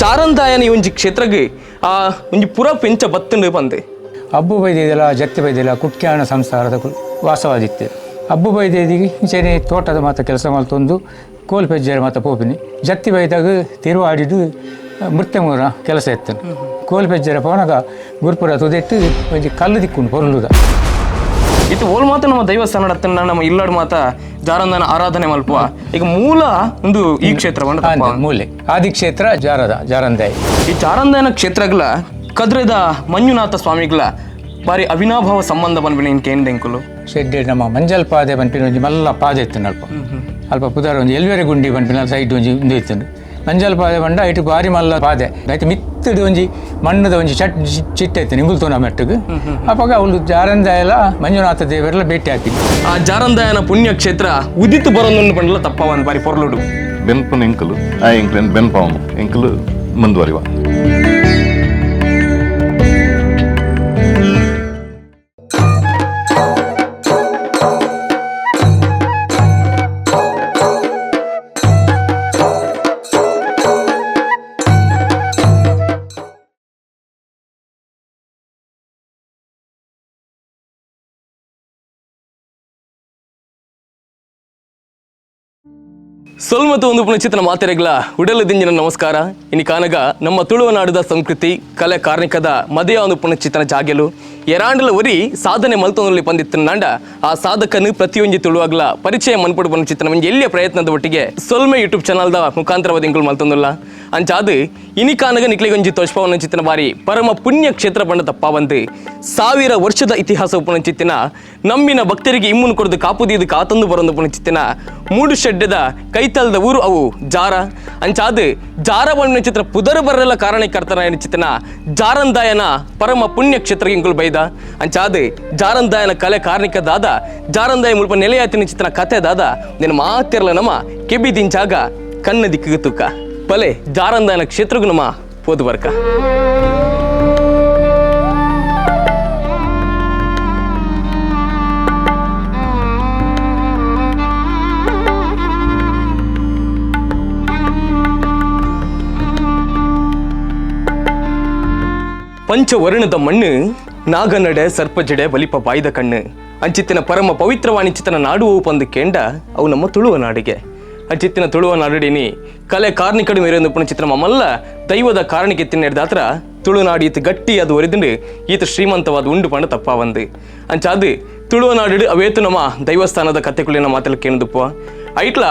ಜಾರಂದಾಯನ ಈ ಒಂಜಿ ಕ್ಷೇತ್ರಗ್ ಆ ಒಂಜಿ ಪುರ ಪೆಂಚ ಬತ್ತುಂಡು ಪಂದ್ ಅಬ್ಬು ಬೈದಿದೆಲ್ಲ ಜತ್ತಿ ಬೈದಿಲ್ಲ ಕುಕ್ಯಾಣ ಸಂಸಾರದ ವಾಸವಾದಿತ್ತು. ಅಬ್ಬು ಬೈದಿಗೆ ಇಂಚೆನೆ ತೋಟದ ಮಾತ ಕೆಲಸ ಮಲ್ತೊಂದು ಕೋಲ್ ಪೆಜ್ಜೆರೆ ಮಾತ ಪೋಪಿನಿ. ಜತ್ತಿ ಬೈದಾಗ ತಿರುವಾಡಿಡು ಮೃತ್ಯಮೂರ ಕೆಲಸ ಇತ್ತು. ಕೋಲ್ ಪೆಜ್ಜೆರೆ ಪೋನಗ ಗುರುಪುರ ತುದೆಟ್ಟು ಒಂಜಿ ಕಲ್ಲು ದಿಕ್ಕುಂಡು ಪೊರ್ಲುದ. ಇತ್ತು ಓಲ್ ಮಾತ ನಮ್ಮ ದೈವಸ್ಥಾನ ಅತ್ತನ್ನ ನಮ್ಮ ಇಲ್ಲಡ್ ಮಾತ ಜಾರಂದಾನ ಆರಾಧನೆ ಮಲ್ಪುವ. ಈಗ ಮೂಲ ಒಂದು ಈ ಕ್ಷೇತ್ರ ಮೂಲೆ ಆದಿಕ್ಷೇತ್ರ ಜಾರದ ಜಾರಂದಾಯಿ. ಈ ಜಾರಂದಾಯನ ಕ್ಷೇತ್ರಗಳ ಕದ್ರದ ಮಂಜುನಾಥ ಸ್ವಾಮಿಗಳ ಬಾರಿ ಅವಿನಾಭಾವ ಸಂಬಂಧ ಬಂದ್ಬಿಡಿ ಕೇಂದೆಂಕುಲು. ಶೆಡ್ಡೆ ನಮ್ಮ ಮಂಜಲ್ ಪಾದೆ ಪನ್ಪಿನ ಒಂಜಿ ಮಲ್ಲ ಪಾದೆ ಇತ್ತು ಅಲ್ಪ. ಅಲ್ಪ ಪುದಾರ ಒಂಜಿ ಎಲ್ವೆರೆ ಗುಂಡಿ ಪನ್ಪಿನ ಸೈಡ್ ಒಂಜಿ ಉಂದು ಇತ್ತು. ಮಂಜಲ್ ಪಾದೆ ಬಂಡ ಇಟ್ಟು ಬಾರಿ ಮಲ್ಲ ಪಾದೆ ಆಯ್ತು. ಮಿತ್ತಡು ಒಂಜಿ ಮಣ್ಣದ ಒಂಜಿ ಚಟ್ ಚಿಟ್ಟ ಇತ್ತು ನಿಂಗುಲ್ತೋನ ಮೆಟ್ಟುಗು. ಅವಾಗ ಅವಳು ಜಾರಂದಾಯಲ ಮಂಜುನಾಥ ದೇವರೆಲ್ಲ ಭೇಟಿ ಹಾಕಿದ್ದು. ಆ ಜಾರಂದಾಯನ ಪುಣ್ಯ ಕ್ಷೇತ್ರ ಉದಿತು ಬರೋದನ್ನು ಬಂಡಲ ತಪ್ಪವನ್ ಬಾರಿ ಪೊರ್ಲುಡು. ಬೆನ್ಪುನ ಎಂಕಲು ಆ ಎಂಕ್ಲೆನ್ ಬೆನ್ಪಾವನು ಎಂಕಲು ಮುಂದುವರಿವ. ಸೊಲ್ಮತು ಒಂದು ಪುಣಚಿತನ ಮಾತೆರೆಗ್ಲ ಉಡಲು ದಿಂಜಿನ ನಮಸ್ಕಾರ. ಇನಿ ಕಾನಗ ನಮ್ಮ ತುಳುವನಾಡುದ ಸಂಸ್ಕೃತಿ ಕಲೆ ಕಾರ್ಣಿಕದ ಮದೆಯ ಒಂದು ಪುಣಚಿತನ ಜಾಗೆಲು ಎರಾಂಡಲ ಒರಿ ಸಾಧನೆ ಮಲ್ತೊಂದಲ್ಲಿ ಪಂದಿತ್ತನಾಂಡ ಆ ಸಾಧಕನು ಪ್ರತಿಯೊಂಜಿ ತುಳುವಾಗ್ಲ ಪರಿಚಯ ಮನ್ಪುಡು ಪುಣಚಿತನ ಒಂಜಿ ಎಲ್ಲಿಯ ಪ್ರಯತ್ನದ ಒಟ್ಟಿಗೆ ಸೊಲ್ಮೆ ಯೂಟ್ಯೂಬ್ ಚಾನಲ್ದ ಮುಖಾಂತರವಾದ ಇಂಕುಲು ಮಲ್ತೊಂದುಲ್ಲ. ಅಂಚಾದು ಇನಿ ಕಾನಗ ನಿಕ್ಲಿಗೊಂಜಿ ತೋಷ್ಪವನ ಚಿತ್ತನ ಬಾರಿ ಪರಮ ಪುಣ್ಯ ಕ್ಷೇತ್ರ ಬಣ್ಣ ತಪ್ಪಾವಂದು 1000 ವರ್ಷದ ಇತಿಹಾಸ ಪುಣಚಿತ್ತಿನ ನಮ್ಮಿನ ಭಕ್ತರಿಗೆ ಇಮ್ಮುನು ಕೊಡದು ಕಾಪುದೀದು ಕಾತಂದು ಬರೊಂದು ಪುಣಚಿತ್ತಿನ ಮೂಡು ಶೆಡ್ಡದ ಕೈತಲ್ದ ಊರು ಅವು ಜಾರ. ಅಂಚಾದು ಜಾರ ಬಣ್ಣ ಚಿತ್ರ ಪುದರು ಬರಲ್ಲ ಕಾರಣಕರ್ತನ ಚಿತ್ತನ ಜಾರಂದಾಯನ ಪರಮ ಪುಣ್ಯ ಕ್ಷೇತ್ರ ಇಂಕುಲು ಬೈದ. ಅಂಚಾದು ಜಾರಂದಾಯನ ಕಲೆ ಕಾರ್ಣಿಕ ದಾದ ಜಾರಂದಾಯ ಮುಲ್ಪ ನೆಲೆಯಾತಿನ ಚಿತ್ತನ ಕತೆ ದಾದ ನಿನ್ನ ಮಾತಿರಲ ನಮ್ಮ ಕೆಬಿ ದಿಂಚಾಗ ಕಣ್ಣ ದಿಕ್ಕಿಗೆ ತುಕ್ಕ ಬಲೆ ಜಾರಂದಾಯನ ಕ್ಷೇತ್ರಗೂ ನಮ್ಮ ಪೋದು ಬರ್ಕ. ಪಂಚವರ್ಣದ ಮಣ್ಣು ನಾಗನಡೆ ಸರ್ಪಜಡೆ ಬಲಿಪ ಬಾಯ್ದ ಕಣ್ಣು ಅಂಚಿತ್ತಿನ ಪರಮ ಪವಿತ್ರವಾಣಿಚಿತನ ನಾಡುವು ಪಂದು ಕೇಂಡ ಅವು ನಮ್ಮ ತುಳುವ ನಾಡಿಗೆ. ಅಂಚಿತ್ತಿನ ತುಳುವ ನಾಡುಡಿನಿ ಕಲೆ ಕಾರ್ಣಿಕಡು ಮೇರೊಂದು ಪುಣಚಿತ್ರ ಮಲ್ಲ ದೈವದ ಕಾರಣಿಕೆ ತಿನ್ನೆಡ್ದಾತ್ರ ತುಳುನಾಡು ಈತ ಗಟ್ಟಿ ಅದು ಒರಿದುಂಡು ಈತ ಶ್ರೀಮಂತವಾದ ಉಂಡು ಪಂಡ ತಪ್ಪಾವಂದು. ಅಂಚಾದು ತುಳುವ ನಾಡು ಅವೇತು ನಮ್ಮ ದೈವಸ್ಥಾನದ ಕತೆಕುಳಿನ ಮಾತೆಲ್ಲ ಕೇಂದುಪ್ಪ. ಐಟ್ಲ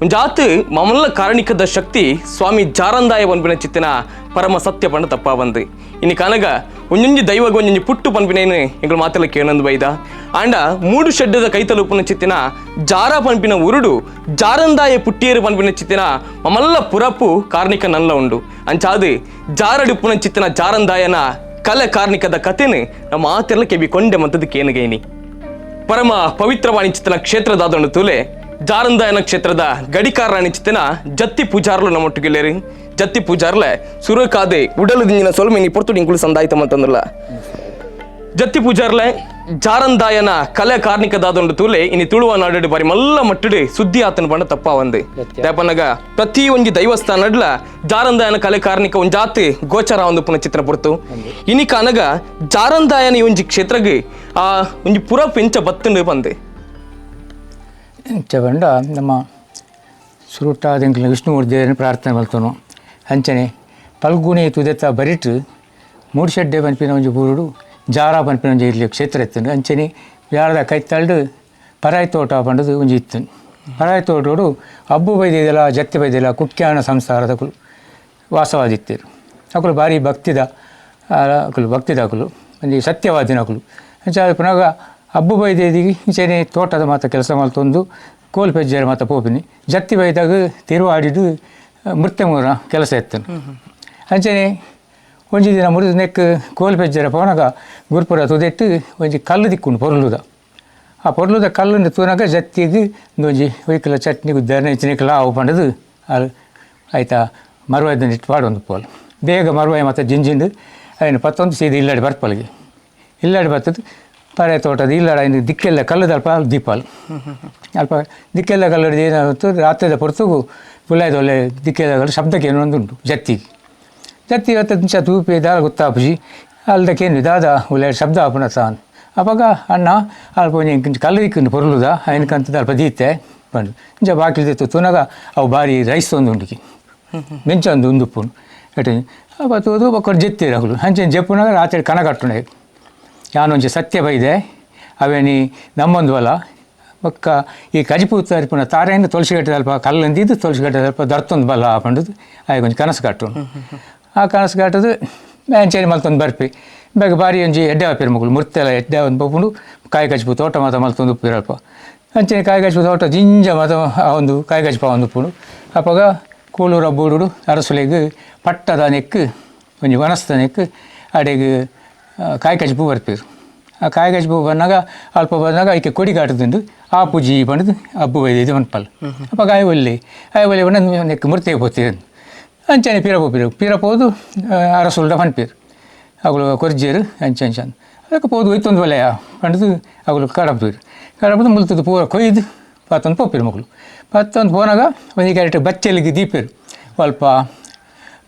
ಒಂಜಾತು ಮಮಲ್ಲ ಕಾರಣಿಕದ ಶಕ್ತಿ ಸ್ವಾಮಿ ಜಾರಂದಾಯ ಪನ್ಪಿನ ಚಿತ್ತಿನ ಪರಮ ಸತ್ಯ ಪಂಡ ತಪ್ಪಾವಂದು. ಇನ್ನು ಕನಗ ಒಂಜೊಂಜಿ ದೈವಗ ಒಂಜೊಂಜಿ ಪುಟ್ಟು ಪನ್ಪಿನೇನು ಎಂಗಳು ಮಾತೆಲ್ಲ ಕೇಳಂದು ಬೈದ. ಆಂಡ ಮೂಡು ಶೆಡ್ಡದ ಕೈತಲುಪುನ ಚಿತ್ತಿನ ಜಾರ ಪನ್ಪಿನ ಉರುಡು ಜಾರಂದಾಯ ಪುಟ್ಟಿಯರು ಪನ್ಪಿನ ಚಿತ್ತಿನ ಮಮಲ್ಲ ಪುರಪ್ಪು ಕಾರ್ಣಿಕ ನಲ್ಲ ಉಂಡು. ಅಂಚಾದು ಜಾರಡುಪ್ಪುನ ಚಿತ್ತಿನ ಜಾರಂದಾಯನ ಕಲೆ ಕಾರ್ಣಿಕದ ಕಥೆನು ನಮ್ಮ ಆತೆಲ್ಲ ಕೆಬಿ ಕೊಂಡೆ ಮಂತದ್ದು ಕೇನುಗೈನಿ. ಪರಮ ಪವಿತ್ರವಾಣಿ ಚಿತ್ತಿನ ಕ್ಷೇತ್ರದಾದೊಂಡು ತುಲೆ ಜಾರಂದಾಯನ ಕ್ಷೇತ್ರದ ಗಡಿಕಾರ ಚಿತ್ತಿನ ಜತ್ತಿ ಪೂಜಾರ್ಲು ನಮ್ಮೊಟ್ಟಿಗೆಲ್ಲೇರಿ. ಜತ್ತಿ ಪೂಜಾರ್ಲೆ ಸುರಕಾದೆ ಉಡಲು ದಿಂಜಿನ ಸೊಲ್ಮೆನಿ ಪೊರ್ತುಡು ಇಂಕುಲು ಸಂದಾಯ್ತ ಮಂತಂದುಲ್ಲ. ಜತ್ತಿ ಪೂಜಾರ್ಲೆ ಜಾರಂದಾಯನ ಕಲೆ ಕಾರ್ಣಿಕದಾದೊಂಡು ತೂಲೆ ಇನಿ ತುಳುವ ನಾಡು ಬಾರಿ ಮಲ್ಲ ಮಟ್ಟಡು ಸುದ್ದಿ ಆತನ ಬಣ್ಣ ತಪ್ಪಾವಂದು. ದೇಪನಗ ಪ್ರತಿ ಒಂಜಿ ದೈವಸ್ಥಾನಡ್ಲ ಜಾರಂದಾಯನ ಕಲೆ ಕಾರ್ಣಿಕ ಒಂಜಾತಿ ಗೋಚರ ಒಂದು ಪುನಃ ಚಿತ್ರ ಪೊರ್ತು. ಇನಿ ಕಾನಗ ಜಾರಂದಾಯನ ಈ ಒಂಜಿ ಕ್ಷೇತ್ರಗ್ ಆ ಒಂಜಿ ಪುರ ಪೆಂಚ ಬತ್ತುಂಡು ಪಂದು. ಇಂಚ ಬಂಡ ನಮ್ಮ ಸುರುಟಾದ ವಿಷ್ಣುಮೂರ್ತಿ ದೇವರನ್ನು ಪ್ರಾರ್ಥನೆ ಮಲ್ತನು. ಅಂಚನೆ ಪಲ್ಗುಣಿ ತುದೆತ ಬರಿಟ್ ಮೂಡುಶೆಡ್ಡೆ ಪನ್ಪಿನ ಒಂಜಿ ಬೂರುಡು ಜಾರ ಪನ್ಪಿನ ಒಂಜಿ ಇಲ್ಲಿ ಕ್ಷೇತ್ರ ಇತ್ತು. ಅಂಚನೆ ಜಾರದ ಕೈತಲ್ಡು ಪರಾಯಿ ತೋಟ ಪಂಡದು ಒಂಜಿ ಇತ್ತು. ಪರಾಯಿ ತೋಟೋಡು ಅಬ್ಬು ಬೈದಿದೆಲ್ಲ ಜತ್ತಿ ಬೈದಿಲ್ಲ ಕುಕ್ಯಾಣ ಸಂಸಾರದಕುಲು ವಾಸವಾದಿತ್ತರು. ಅಕುಲು ಭಾರಿ ಭಕ್ತಿದ ಅಕುಲು ಭಕ್ತಿದ ಅಕುಲು ಒಂಜಿ ಸತ್ಯವಾದಿನಕುಲು. ಅಂಚ ಪುನಗ ಅಬ್ಬು ಬೈದಿಗೆ ಇಂಚನೆ ತೋಟದ ಮಾತ ಕೆಲಸ ಮಲ್ತೊಂದು ಕೋಲ್ ಪೆಜ್ಜೆರೆ ಮಾತ ಪೋಪಿನಿ. ಜತ್ತಿ ಬೈದಾಗ ತಿರುವಾಡಿಡು ಮೃತ್ಯಮೂರ ಕೆಲಸ ಇತ್ತು. ಅಂಚನೆ ಒಂಜಿ ದಿನ ಮುರಿದು ನೆಕ್ ಕೋಲ್ ಪೆಜ್ಜೆರೆ ಪೋನಗ ಗುರುಪುರ ತುದೆಟ್ಟು ಒಂಜಿ ಕಲ್ಲು ದಿಕ್ಕುಂಡು ಪೊರ್ಲುದ. ಆ ಪೊರ್ಲುದ ಕಲ್ಲುಂಡು ತೂನಗ ಜತ್ತಿಗೆ ಒಂಜಿ ಒಯ್ಕಲ ಚಟ್ನಿ ಗುದ್ದಾರನೆ ಇಂಚಿನಕ್ಲ ಆವು ಪಂಡದು ಅದು ಆಯ್ತಾ ಮರುವಾಯ್ದ ಇಟ್ಟು ಪಾಡೊಂದು ಪೋಲ್ ಬೇಗ ಮರುವಾಯಿ ಮತ್ತು ಜಿಂಜಿಂಡು ಐನು ಪತ್ತೊಂದು ಸೀದ ಇಲ್ಲಾಡಿ ಬರ್ಪಲ್ಗೆ. ಇಲ್ಲಾಡಿ ಬರ್ತದೆ ಪರೆ ತೋಟದ ಇಲ್ಲಾಡ ಐನು ದಿಕ್ಕೆಲ್ಲ ಕಲ್ಲುದ ಅಲ್ಪ ದೀಪಾಲ್ ಅಲ್ಪ ದಿಕ್ಕೆಲ್ಲ ಕಲ್ಲುಡು ಏನಾಗುತ್ತೆ ರಾತ್ರಿದ ಪೊರ್ತುಗು ಪುಲ್ಲಾಯ್ದ ಒಳ್ಳೆ ದಿಕ್ಕೆಲ್ಲ ಕಲ್ಲು ಶಬ್ದಕ್ಕೆ ಏನೋ ಒಂದು ಉಂಟು ಜತ್ತಿಗೆ. ಜತ್ತಿ ಇವತ್ತು ಇಂಚ ತೂಪೆ ದಾಲ ಗೊತ್ತಾಪುಜಿ ಅಲ್ದಕ್ಕೇನು ದಾದ ಉಲ್ಲ ಶಬ್ದ ಆಪುನ ತಾನ್ ಅಪಗ ಅಣ್ಣ ಅಲ್ಪ ಒಂಜಿ ಇಂಚ ಕಲ್ಲು ಇಕ್ಕುಂಡು ಪೊರ್ಲುದ ಐನಕಂತದ ಅಲ್ಪ ದೀತೆ ಪಂಡು ಇಂಚ ಬಾಕಿಲ್ ದೀತು ತೂನಗ ಅವು ಬಾರಿ ರೈಸ್ ಒಂದು ಉಂಡುಕಿ ಮೆಂಚ ಒಂದು ಉಂದುಪ್ಪುಂಡು ಎಟೆ ಅಪ ತೂದು ಬೊಕ್ಕ ಜೆತ್ತೀರು ಅಕುಲು ಅಂಚೆ ಜೆಪ್ಪುನಾಗ ರಾತ್ರಿ ಕನ ಕಟ್ಟುಂಡೆ ಯಾನೊಂಜಿ ಸತ್ಯ ಬೈದೆ ಅವೇನಿ ನಮ್ಮೊಂದು ಅಲ್ಲ ಬೊಕ್ಕ ಈ ಕಜಿಪು ತರಿಪುನ ತಾರೆಯಿಂದ ತುಳಸಿ ಅಲ್ಪ ಕಲ್ಲಂದಿದ್ದು ತುಳಸಿ ಅಲ್ಪ ದರ್ತೊಂದು ಬಲ್ಲ ಪಂಡುದು ಆಯ್ ಒಂಜಿ ಕನಸು ಕಟ್ಟು ಆ ಕನಸು ಕಟ್ಟದು ಅಂಚೆನೆ ಮಲ್ತೊಂದು ಬರ್ಪಿ ಬೇಗ ಬಾರಿ ಒಂಜಿ ಎಡ್ಡೆ ಆಪೇರು ಮಗುಲು ಮುರ್ತೆಲ್ಲ ಎಡ್ಡೆ ಒಂದು ಪೋಪುಂಡು ಕಾಯಿ ಕಜಿಪು ತೋಟ ಮಾತ ಮಲ್ತೊಂದು ಉಪ್ಪಿರು ಅಲ್ಪ ಅಂಚೆನೆ ಕಾಯಿ ಕಜಿಪು ತೋಟ ಜಿಂಜ ಮಾತ ಆ ಒಂದು ಕಾಯಿ ಕಜಿಪ ಒಂದು ಉಪ್ಪುಂಡು ಅಪಗ ಕೂಳೂರ ಬೂಡುಡು ಅರಸುಲೆಗ್ ಪಟ್ಟದ ನೆಕ್ಕು ಒಂಜಿ ವನಸ್ದ ನೆಕ್ಕು ಅಡೆಗ್ ಕಾಯಿ ಕಜಿಪು ಬರ್ಪೇರು ಆ ಕಾಯಿ ಕಜಿಪು ಬಂದಾಗ ಅಲ್ಪ ಬಂದಾಗ ಐಕೆ ಕೊಡಿ ಕಾಟುದುಂಡು ಆ ಪೂಜಿ ಪಂಡುದು ಅಬ್ಬು ಬೈದು ಇದು ಮನ್ಪಲ್ ಅಪ್ಪ ಕಾಯಿ ಒಲ್ಲಿ ಆಯ್ ಒಲ್ಲೆ ಪಂಡ ನೆಕ್ಕು ಮುರ್ತೆಗೆ ಪೋತೀರು ಅಂಚನೆ ಪಿರ ಪೋಪಿರು ಪಿರ ಪೋದು ಅರಸುಲ್ಡ ಪನ್ಪೇರು ಅಗುಲು ಕೊರ್ಜೇರು ಅಂಚೆ ಅಂಚೆ ಅದಕ್ಕೆ ಪೋದು ಒಯ್ತೊಂದು ಒಲೆಯ ಪಂಡುದು ಅಗುಲು ಕಡಪೇರು ಕಡಪದು ಮುಲ್ತದ್ದು ಪೂರ ಕೊಯ್ದು ಪತ್ತೊಂದು ಪೋಪಿರು ಮಗಳು ಪತ್ತೊಂದು ಪೋನಾಗ ಒಂಜಿ ಕ್ಯಾರೆಟ್ ಬಚ್ಚಲಿಗೆ ದೀಪೇರು ಅಲ್ಪ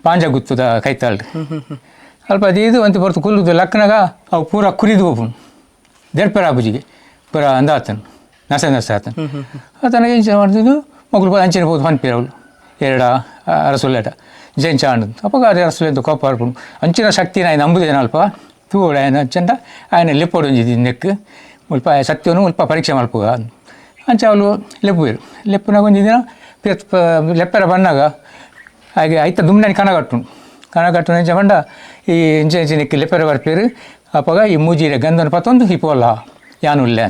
ಪಾಂಜ ಗುತ್ತದ ಕೈತಾಳ್ರು ಅಲ್ಪ ದೀದು ಒಂತಿ ಹೊರತು ಕುಲ್ಲುದು ಲಕ್ಕನಾಗ ಅವು ಪೂರ ಕುರಿದು ಹೋಪುಂಡು ದೆಡ್ಪೆರ ಆಪುಜಿಗೆ ಪೂರ ಅಂದಾತನು ನಸೆ ನಸೆ ಆತನು ಆತನ ಎಂಚ ಮಾಡ್ತಿದ್ದು ಮಗಳು ಅಂಚಿನ ಪೋದು ಪನ್ಪೇರು ಅವಳು ಎರಡ ಅರಸುಲ್ಲೇಟ ಜಂಚ ಆಂಡು ಅಪ್ಪಗ ಅದೇ ಅರಸುಲೆ ಕೋಪ ಆರ್ಪುಂಡು ಅಂಚಿನ ಶಕ್ತಿ ನಾಯಿ ನಂಬುದೇನ ಅಲ್ಪ ತೂವಡ ఆయన ಅಂಚಂಡ ఆయన ಲೆಪ್ಪೋಡು ಒಂಜಿ ನೆಕ್ ಮುಲ್ಪ ಸತ್ಯನು ಮುಲ್ಪ ಪರೀಕ್ಷೆ ಮಲ್ಪುಗ ಅಂಚ ಅವಳು ಲೆಪ್ಪುವೇರು ಲೆಪ್ಪುನಾಗ ಒಂಜಿ ದಿನ ಲೆಪ್ಪೆರ ಬನ್ನಾಗ ಹಾಗೆ ಐತ ದುಮ್ನಾನಿ ಕನ ಕಟ್ಟುಂಡು ಕನ ಕಟ್ಟು ಎಂಚ ಪಂಡ ಈ ಇಂಚ ಇಂಚ ನೆಕ್ ಲೆಪ್ಪೆರ ಬರ್ಪೇರು ಅಪಗ ಈ ಮೂಜಿರೆ ಗಂಧನ ಪತ್ತೊಂದು ಹಿಪೋಲ ಯಾನುಲ್ಲೆ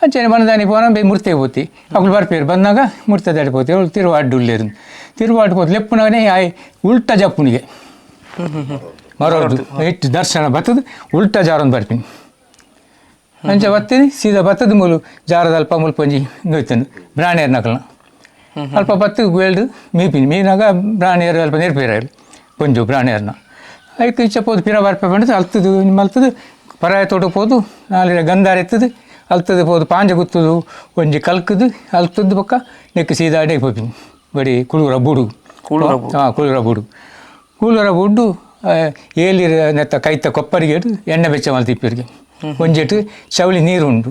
ಅಂಚನೆ ಬಂದಾನಿ ಪೋನ ಬೇ ಮೂರ್ತಿ ಪೋತಿ ಅಗುಲು ಬರ್ಪೇರು ಬಂದಾಗ ಮೂರ್ತಿ ದಾಡಿ ಪೋತಿ ಅವಳು ತಿರುವಾಡ್ಡು ಉಲ್ಲೇರು ತಿರುವಾಡು ಪೋತಿ ಲೆಪ್ಪುನಾಗನೇ ಆಯ್ ಉಲ್ಟ ಜಪ್ಪುನಿಗೆ ಮರೋದು ಇಟ್ಟು ದರ್ಶನ ಬತ್ತದು ಉಲ್ಟ ಜಾರೊಂದು ಬರ್ತೀನಿ ಅಂಚ ಬತ್ತೀನಿ ಸೀದಾ ಬತ್ತದ ಮೂಲು ಜಾರದ ಅಲ್ಪ ಮುಲ್ಪ ಒಂಜಿ ನೋಯ್ತಂದು ಬ್ರಾಣಿಯರ್ ನಕಲ್ನ ಅಲ್ಪ ಬತ್ತು ಗುವೆಲ್ಡು ಮೀಪಿನಿ ಮೀನಾಗ ಬ್ರಾಣಿಯರು ಅಲ್ಪ ನೇರ್ಪೇರು ಪೊಂಜು ಬ್ರಾಣಿಯರ್ನ ಐಕ್ ಇಂಚ ಪೋದು ಪಿರ ಬರ್ಪೆ ಪಂಡದು ಅಲ್ತದು ಮಲ್ತದು ಪರಾಯ ತೋಟ ಪೋದು ನಾಲಿರ ಗಂಧಾರ ಎತ್ತದು ಅಲ್ತದು ಪೋದು ಪಾಂಜ ಗುತ್ತದು ಒಂಜಿ ಕಲ್ಕದು ಅಲ್ತದ್ದು ಬೊಕ್ಕ ನೆಕ್ ಸೀದಾ ಅಡೆಗೆ ಪೋಪಿನಿ ಬಡಿ ಕುಳೂರ ಬೂಡು ಕೂಳೂರ ಹಾಂ ಕುಳೂರ ಬೂಡು ಕೂಳೂರ ಬೂಡು ಏಲಿರ ನೆತ್ತ ಕೈತ ಕೊಪ್ಪರಿಗೆ ಎಣ್ಣೆ ಬೆಚ್ಚ ಮಲ್ತಿಪ್ಪಿರಿಗೆ ಒಂಜೆಟ್ಟು ಚವಳಿ ನೀರು ಉಂಡು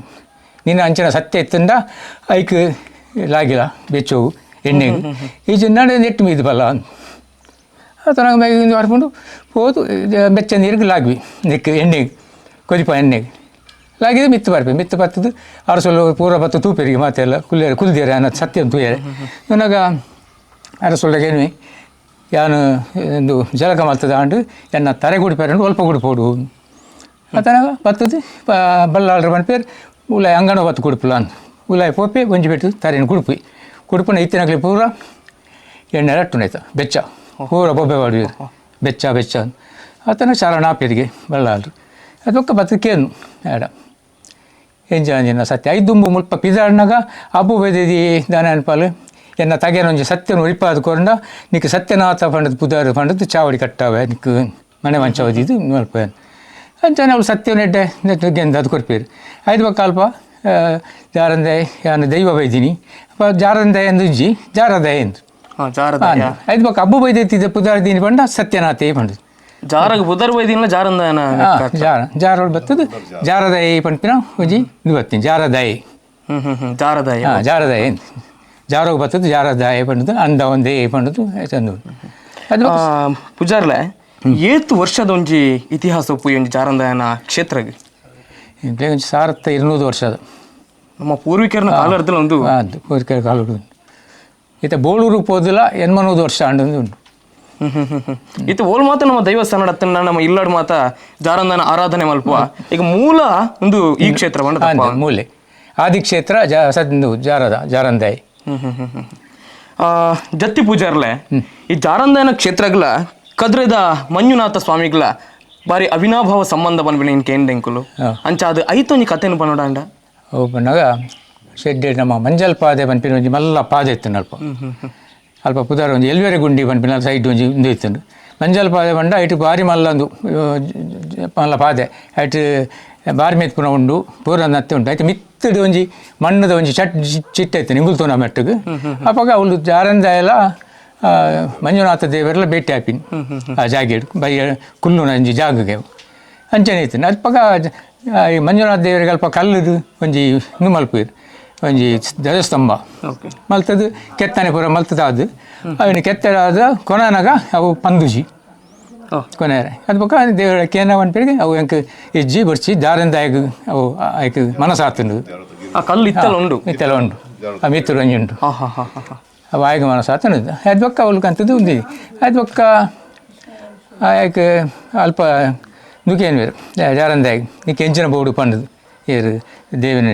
ನಿನ್ನ ಅಂಚಿನ ಸತ್ಯ ಎತ್ತಂಡ ಐಕ್ ಲಾಗಿಲ ಬೆಚ್ಚೋವು ಎಣ್ಣೆಗೆ ಈ ನಡೆ ನೆಟ್ಟು ಮೀದು ಬಲ್ಲ ಆತನ ಮ್ಯಾಗ ಮಾಡ್ಕೊಂಡು ಪೋದು ಬೆಚ್ಚ ನೀರಿಗೆ ಲಾಗ್ವಿ ನೆಕ್ ಎಣ್ಣೆಗೆ ಕೊದಿಪ ಎಣ್ಣೆಗೆ ಲಾಗಿದ್ದು ಮಿತ್ತು ಬರ್ಪೆ ಮಿತ್ತು ಬತ್ತದು ಅರಸಲು ಪೂರ ಬತ್ತು ತೂಪೆರಿಗೆ ಮಾತೆಲ್ಲ ಕುಲ್ಲೇರು ಕುಲ್ದೇರೆ ಅನ್ನೋದು ಸತ್ಯ ತೂಯರೆ ನನಗ ಅರಸೊಳಗೇನು ಯಾನು ಒಂದು ಜಲಕ ಮಲ್ತದ ಆಂಡು ಎನ್ನ ತರೆ ಗುಡಿಪೇರು ಒಲ್ಪ ಗುಡಿಪೋಡು ಆತನಾಗ ಬತ್ತದು ಬಲ್ಲಾಳ್ರ ಪನ್ಪೇರು ಉಲಾಯ್ ಅಂಗಣ ಬತ್ತು ಕುಡುಪುಲ ಅಂದ್ ಉಲಾಯ್ ಪೋಪೆ ಒಂಜಿ ಬೆಟ್ಟು ತರೆನ ಕುಡುಪಿ ಕುಡುಪುನ ಇತ್ತಿನಕ್ಲೆ ಪೂರ ಎಣ್ಣೆ ರಟ್ಟುನೈತ ಬೆಚ್ಚ ಪೂರ ಬೊಬ್ಬೆ ಬಾಡುವೆರು ಬೆಚ್ಚ ಬೆಚ್ಚ ಆತನ ಶರಣಾಪೇರಿಗೆ ಬಲ್ಲಾಳ್ರು ಅದೊಕ್ಕ ಬತ್ತಕೇನು ಆಡ ಎಂಜಾಂಜಿನ ಸತ್ಯ ಐದುಂಬು ಮುಲ್ಪ ಪಿದಾಡ್ನಾಗ ಅಬ್ಬು ಬೆದಿದಿ ದಾನ ಅನ್ಪಾಲು ಎನ್ನ ತಗೆನೊಂಜಿ ಸತ್ಯನ ಒರಿಪಾದ ಕೊರಂಡ ನಿಕ್ ಸತ್ಯನಾಥ ಪಂಡದ ಪುದಾರು ಪಂಡದ ಚಾವಡಿ ಕಟ್ಟಾವೆ ನಿಕ್ ಮನೆ ಮಂಚವದಿದ್ದು ಮಲ್ಪ ಅಂಚನೆ ಅವಳು ಸತ್ಯನ ಎಡ್ಡೆ ಗೆಂದ ಅದು ಕೊರ್ಪೇರು ಐದು ಬಕ್ಕ ಅಲ್ಪ ಜಾರಂದೆ ಯಾನು ದೈವ ಬೈದಿನಿ ಅಪ್ಪ ಜಾರಂದೆ ಎಂದು ಇಜ್ಜಿ ಜಾರದಯ ಎಂದು ಹಾ ಜಾರದ ಐದು ಬಕ್ಕ ಅಬ್ಬು ಬೈದೈತಿದ್ದ ಪುದಾರ್ ದೀನಿ ಪಂಡ ಸತ್ಯನಾಥೇ ಪಂಡದು ಜಾರಗ್ ಬುಧರ್ ಬೈದಿನ ಜಾರಂದನ ಜಾರ ಜಾರೋಳು ಬತ್ತದು ಜಾರದಯ ಪಂಪಿನ ಒಂಜಿ ಇದು ಬರ್ತೀನಿ ಜಾರದಯ ಹ್ಮ್ ಹ್ಮ್ ಹ್ಮ್ ಜಾರದಯ ಹಾಂ ಜಾರದಯ ಜಾರೋಗ ಬತ್ತದು ಜಾರದಾಯ ಪಂಡದು ಅಂದ ಒಂದೇ ಪಂಡದು ಚಂದ ಅದು ಪೂಜಾರ್ಲೆ ಏತು ವರ್ಷದ ಒಂಜಿ ಇತಿಹಾಸ ಉಪ್ಪು ಈ ಒಂಜಿ ಜಾರಂದಾಯನ ಕ್ಷೇತ್ರಗ್ ಒಂಜಿ ಸಾವಿರದ 200 ವರ್ಷದ ನಮ್ಮ ಪೂರ್ವಿಕರನ ಕಾಲರ್ದಲ ಒಂದು ಅದು ಪೂರ್ವಿಕರ ಕಾಲದ ಈತ ಬೋಳೂರು ಪೋದಿಲ್ಲ 800 ವರ್ಷ ಅಂಡೊಂದು ಉಂಟು ಹ್ಮ್ ಹ್ಮ್ ಹ್ಮ್ ಹ್ಮ್. ಇತ್ತು ಓಲ್ ಮಾತ ನಮ್ಮ ದೇವಸ್ಥಾನ ಅತ್ತನ ನಮ್ಮ ಇಲ್ಲಡ್ ಮಾತ ಜಾರಂದನ ಆರಾಧನೆ ಮಲ್ಪುವ ಈಗ ಮೂಲ ಒಂದು ಈ ಕ್ಷೇತ್ರ ಪಂಡ ತಪ್ಪ. ಅಂದ ಮೂಲೆ ಆದಿಕ್ಷೇತ್ರ ಜಾ ಸದ್ದು ಜಾರದ ಜಾರಂದಾಯಿ ಹ್ಮ್ ಹ್ಮ್ ಹ್ಮ್ ಹ್ಮ್. ಜತ್ತಿ ಪೂಜಾರ್ಲೆ ಈ ಜಾರಂದಾಯನ ಕ್ಷೇತ್ರಗಳ ಕದ್ರೆದ ಮಂಜುನಾಥ ಸ್ವಾಮಿಗಳ ಬಾರಿ ಅವಿನಾಭಾವ ಸಂಬಂಧ ಬಂದ್ಬಿಡಿ ನಿನ್ ಕೇಂದೆಂಕುಲು ಹಾ. ಅಂಚ ಅದು ಐತೊಂಜಿ ಕಥೆನು ಪನೋಡಾಂಡ ಅವು ಪನ್ನಗ ಶೆಡ್ಡೆ ನಮ್ಮ ಮಂಜಲ್ ಪಾದೆ ಪನ್ಪಿನ ಒಂಜಿ ಮಲ್ಲ ಪಾದೆ ಇತ್ತು ಅಲ್ಪ ಅಲ್ಪ ಪುದಾರ್ ಒಂಜಿ ಎಲ್ವೇರೆ ಗುಂಡಿ ಪನ್ಪಿನ ಸೈಡ್ ಒಂಜಿ ಇಂದು ಇತ್ತು ಮಂಜಲ್ ಪಾದೆ ಪಂಡ ಐಟು ಬಾರಿ ಮಲ್ಲ ಒಂದು ಮಲ್ಲ ಪಾದೆ ಐಟು ಬಾರಿ ಮೆತ್ಪುನ ಉಂಡು ಪೂರ ನತ್ತೆ ಉಂಟು ಐತೆ ಮಿತ್ತಡು ಒಂಜಿ ಮಣ್ಣದ ಒಂಜಿ ಚಟ್ ಚಿಟ್ಟ ಇತ್ತು ನಿಂಗುಲ್ತೋನ ಮೆಟ್ಟುಗು ಅಪಗ ಅವಳು ಜಾರಂದಾಯಲ Manjunatha ದೇವರೆಲ್ಲ ಭೇಟಿ ಆಪಿನಿ ಆ ಜಾಗೆಡ್ ಬಯ್ಯ ಕುಲ್ಲುನ ಒಂಜಿ ಜಾಗಗೆ ಅಂಚನೆ ಇತ್ತು. ಅಲ್ಪಗ ಈ ಮಂಜುನಾಥ ದೇವರಿಗೆ ಅಲ್ಪ ಕಲ್ಲುದು ಒಂಜಿ ಇಂದು ಮಲ್ಪುವೆರ್ ಒಂಜಿ ಧ್ವಜಸ್ತಂಭ ಮಲ್ತದು ಕೆತ್ತನೆ ಪೂರ ಮಲ್ತದಾದ್ ಅವಿನ ಕೆತ್ತರಾದ ಕೊನನಗ ಅವು ಪಂದುಜಿ ಕೊನೆಯರೆ. ಅದು ಬೊಕ್ಕ ದೇವರ ಕೇನ ಪನ್ಪಿಗೆ ಅವು ಎಂಕ್ ಇಜ್ಜಿ ಬೊರ್ಚಿ ದಾರಂದಾಯಗ್ ಅವು ಐಕ್ ಮನಸಾತುಂಡು. ಆ ಕಲ್ಲು ಇತ್ತಲ ಉಂಡು, ಇತ್ತೆಲ್ಲ ಉಂಡು, ಆ ಮಿತ್ತುಡು ಒಂಜಿ ಉಂಡು. ಅವು ಆಯ್ಗೆ ಮನಸಾತುಂಡು. ಅದು ಬೊಕ್ಕ ಅವ್ಲು ಕಂತದ್ದು ಉಂದು. ಅದು ಬೊಕ್ಕ ಆಯ್ಕೆ ಅಲ್ಪ ನುಕೇನು ಜಾರಂದಾಯಗ್ ನಿಕ್ಕೆ ಎಂಚಿನ ಬೋಡು ಪಂಡುದು ಏರು ದೇವಿನ